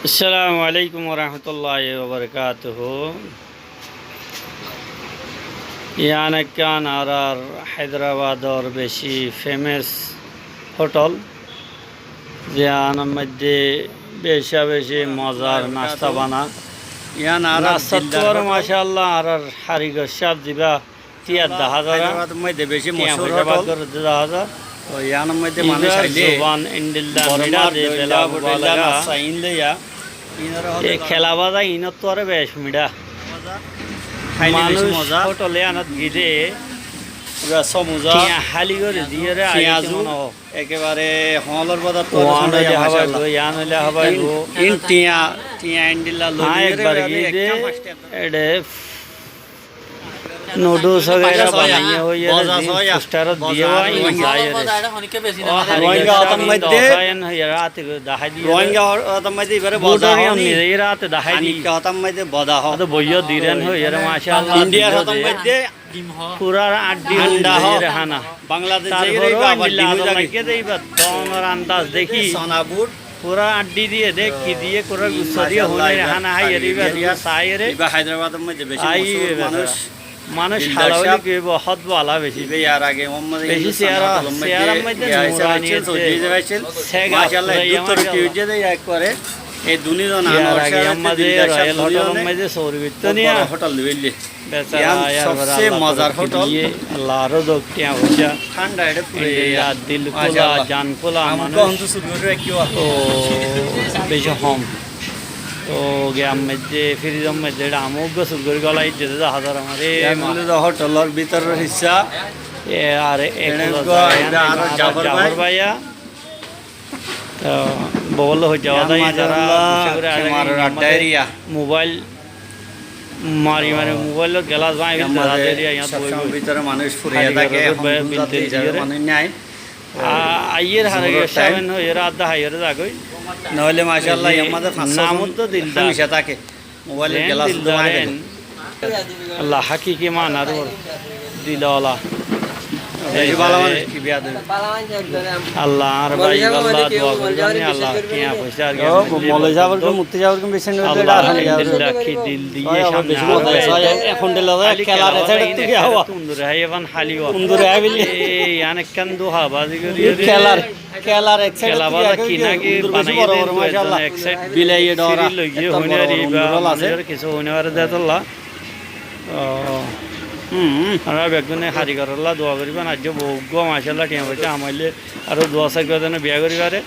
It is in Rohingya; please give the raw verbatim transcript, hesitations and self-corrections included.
Assalamu alaikum warahmatulláhi wabarakátuhu. Yián ekkán añárar Háidrabador beci femes hothol, ziyánor moidde beca beci mozar nasta bana. Yián añárar nasta dildar tuáre hothol. Macálla, añárar harigor sáb zibá tiyar dahá zar. Háidrabador moidde beci mochúr hothol. Tó yiánor moidde manúic aile zuban endilla boro miçá mar de doilla bela bodoilla mubalega. Nasta iín loiya. E kelabaza iínottu aró bec miçá. Háile beci moza. Manúic hothol yiánot gile tiya háli gorí diyére aiyé. Ekebare hoñlor bazar to yián óile hábaibo, yián óile hábaibo. Iín tiya, tiya endilla loi diyére ekbar giyé de, eçe Nudus wagaira banaiye hoiyere din postarot diye, iín zaiyere. Rohingya hotar moidde, Rohingya hotar moidde ibare boda hoó ni. Hanikka hotar moidde boda hoó. Boiyo diren hoiyere, macálla. Indiyar hotar moidde fura añçí hoiyere hána. Bangladec zaiyere iba abar dimu zage. Iba donor andaz deki. Fura añçí diye de, ki diye, kurar gusso diye, macálla, hoiyere hána háiyere, iba saiyere. Iba Háidrabador moidde beci mochúr manúic. Manúic hala óile ki óibo, hót bála beci. Iba yar age Muhammad beci Hindustan siyara, hotelor moidde siyarar moidde giya hísabe nurani accel, de. Sóuji hísabe accel. Sega macálla, fura dúr torokki óiye de, ekkebare e duniyar zone yar age Muhammad Hindustan Royal hotelor moidde sóuri goittó niya. Boro hotel loi aille. Becara, yián sobse mozar hotel. Allah aró dók, tiya foisa. Thánda eçe fure endilla ya. Dil kúla, macálla, jan kúla manúic. Tó beci hom. Tó giyar moidde, firizor moidde eçe am uggwá sur gorí golai diyé de, hazar amare. Yián óile de hotelor bútoror hissá. E, ar ek eçe uggwá, yián iba aró Jafor bái. Jafor bái, ya. Tó bogol hoijja yián bada mazé Allah, kemar adda eriya. Mobail mari mari mobailor gelas báñgi félaiye, yián mazé sob somoi bútore manúic furaiya táke, ehón dun zate hísabe manúic nái. Aiyér harigor sáb en hoiyere adda háiyore zagói. Noóile macálla, yián mazé fañs só zon hámica táke. Mobailor gelas dúwa añára. Allah hákiki manar uore dil ola. Beci bála manúic, ki biyadoi. Allah, añár bái, Allah dua goríba ni, Allah, tiya foisa ar ki. Ó, moloi sáb or ki, mufti sáb or ki, beci alhamdulillah, ki dil diye samne beci ar moza, bái. Ehón dil ola, kelar ek side ttu ki hawa. Undure háiye ban háli wa. Undure háiye bili. E, yián ekkán duha bazi gorí. Kelar. Kelar ek side kelabaza ki naki undur beci banaiye boro de, boro, dui macálla. Ek side bilaiye dóra. Siri loigiye etto hoine boro boro iba undur ól asé. Manúcore kissú hoine fare de tolla. Ó, hmm, hmm. Añára beggúne harigorolla dua goríba, aijjó bou uggwá macálla tiya foisa hamaile aró dua sairgwá zone biya gorí fare.